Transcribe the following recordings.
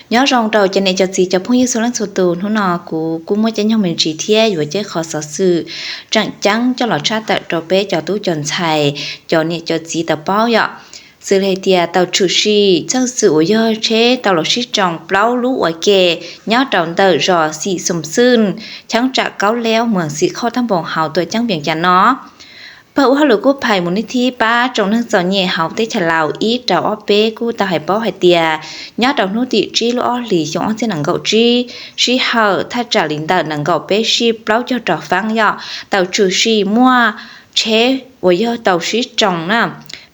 Nyob zoo rau cov niam cov txiv cov phooj ywg txhua leej txhua tus, hnub no kuv kuj muaj caij nyoog me ntsis thiab yuav cov qhov xov xwm tseem ceeb coj los tshaj tawm rau peb cov tub cov ntxhais, cov niam cov txiv tau paub yom. Xws li hais tias tau tshwm sim txheej xwm uas yog tsheb tau los sib tsoo plaub lub ua ke nyob rau ntawm zos Xim Xoom Xwj, cheeb tsam Kaub Leeb, moos Xim Khauj, Taj Npoos Hauv, tuam ceeb Vias Cas no. Pawg ua hauj lwm kuj phais mus nib thib pab tsoom neeg txom nyem hauv teb chaws Laus ib rau ob peb kuj tau hais paub hais tias nyob rau hnub tim tsib lub ob hlis xyoo ob txhiab nees nkaum tsib, sij hawm thaj tsam li ntawm nees nkaum peb sij plaub caug rau feeb yom, tau tshwm sim muaj tsheb uas yog tau sib tsoo na,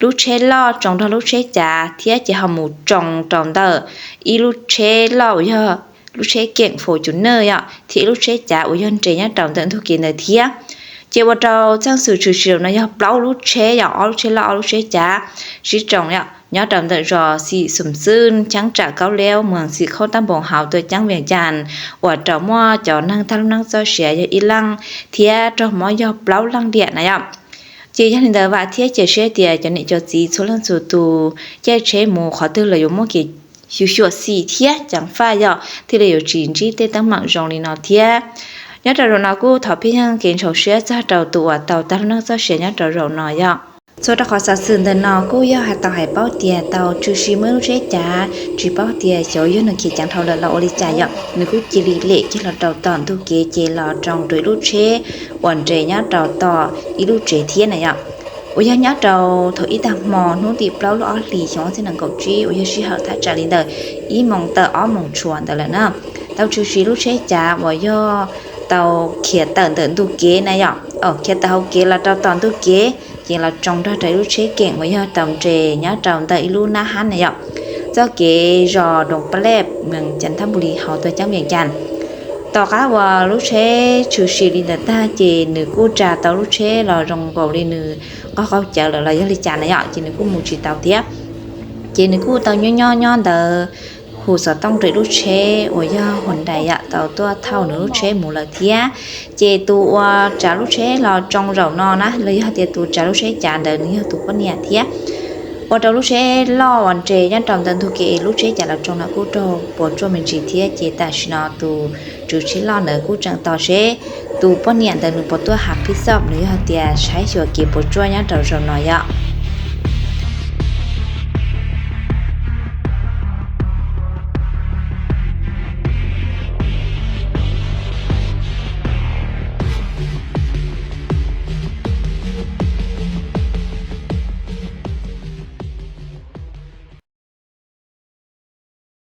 lub tsheb loj tsoo nrog lub tsheb cav thiab ces ho mus tsoo rau ntawm ib lub tsheb loj uas yog lub tsheb keem Fortuner yom, thiab ib lub tsheb cav uas yog nres nyob rau ntawm ntug kev ntawd thiab. Ces ua rau txheej xwm tshwm sim no yog plaub lub tsheb yom, ob lub tsheb loj ob lub tsheb cav sib tsoo yom, nyob rau ntawm zos Xim Xoom Xwj, cheeb tsam Kaub Leeb, moos Xim Khauj, Taj Npoos Hauv, tuam ceeb Vias Cas, uas raug muab cov neeg tag lub neej txoj sia yog ib leej thiab raug mob yog plaub leej diam na yom. Ces yog li ntawd vam thiab cia siab tias cov niam cov txiv txhua leej txhua tus caij tsheb mus qhov twg los yuav muaj kev xyuam xim thiab ceev faj yom, thiaj li yuav tsis ntsib tej teeb meem zoo li no thiab. Nyob rau zaum no kuj thov pheej yeej kev ntxhov siab txog rau tus uas tau tag lub neej txoj sia nyob rau zaum no yom. Txhua rau qhov xov xwm ntawm no kuj yog hais tau hais paub tias tau tshwm sim muaj ib lub tsheb cav, tsis paub tias xyov yog nws khiav ceev dhau lawm los ua li cas yom, nws kuj cia li lem kiag los rau tom ntug kev ces los tsoo rau ib lub tsheb uas nres nyob rau tom ib lub tsev thiab na yom, uas yog nyob rau thaum ib tag hmo hnub tim plaub lub ob hlis xyoo ob txhiab nees nkaum tsib uas yog sij hawm thaj tsam li ntawm ib moos tawm ob moos tshuav ntawd lawm na. Tau tshwm sim lub tsheb cav uas yog tau khiav tawm ntawm ntug kev na yom, khiav tawm hauv kev los rau tom ntug kev ces los tsoo nrog rau ib lub tsheb keem uas yog tau nres nyob rau ntawm ib lub nab hab na yom, txoj kev zos Doos Pleb, moos Cas Thab Npus Lis Hauv, tuam ceeb Vias Cas. Tom qab uas lub tsheb tshwm sim li ntawd tag ces nws kuj tsa tau lub tsheb los zoo nkaus li nws qaug qaug cawv lawm los yog li cas na yom, ces nws kuj mus tsis tau thiab. Ces nws kuj tau nyob nyob nyob ntawd hu xov tooj rau ib lub tsheb uas yog Hyundai yom tau tuaj thauj nws lub tsheb mus lawm thiab. Ces tus uas tsav lub tsheb los tsoo zaum no na los yog tias tus tsav lub tsheb cav ntawd nws yog tus poj niam thiab. Ua rau lub tsheb loj uas nres nyob rau ntawm ntug kev lub tsheb cav los tsoo no kuj raug puas tsuaj me ntsis thiab ces tam sim no tus tswv tsheb loj ntawd kuj tseem tos seb tus poj niam ntawd nws puas tuaj hav phij xoj nws yog tias saib xyuas kev puas tsuaj nyob rau zaum no yom.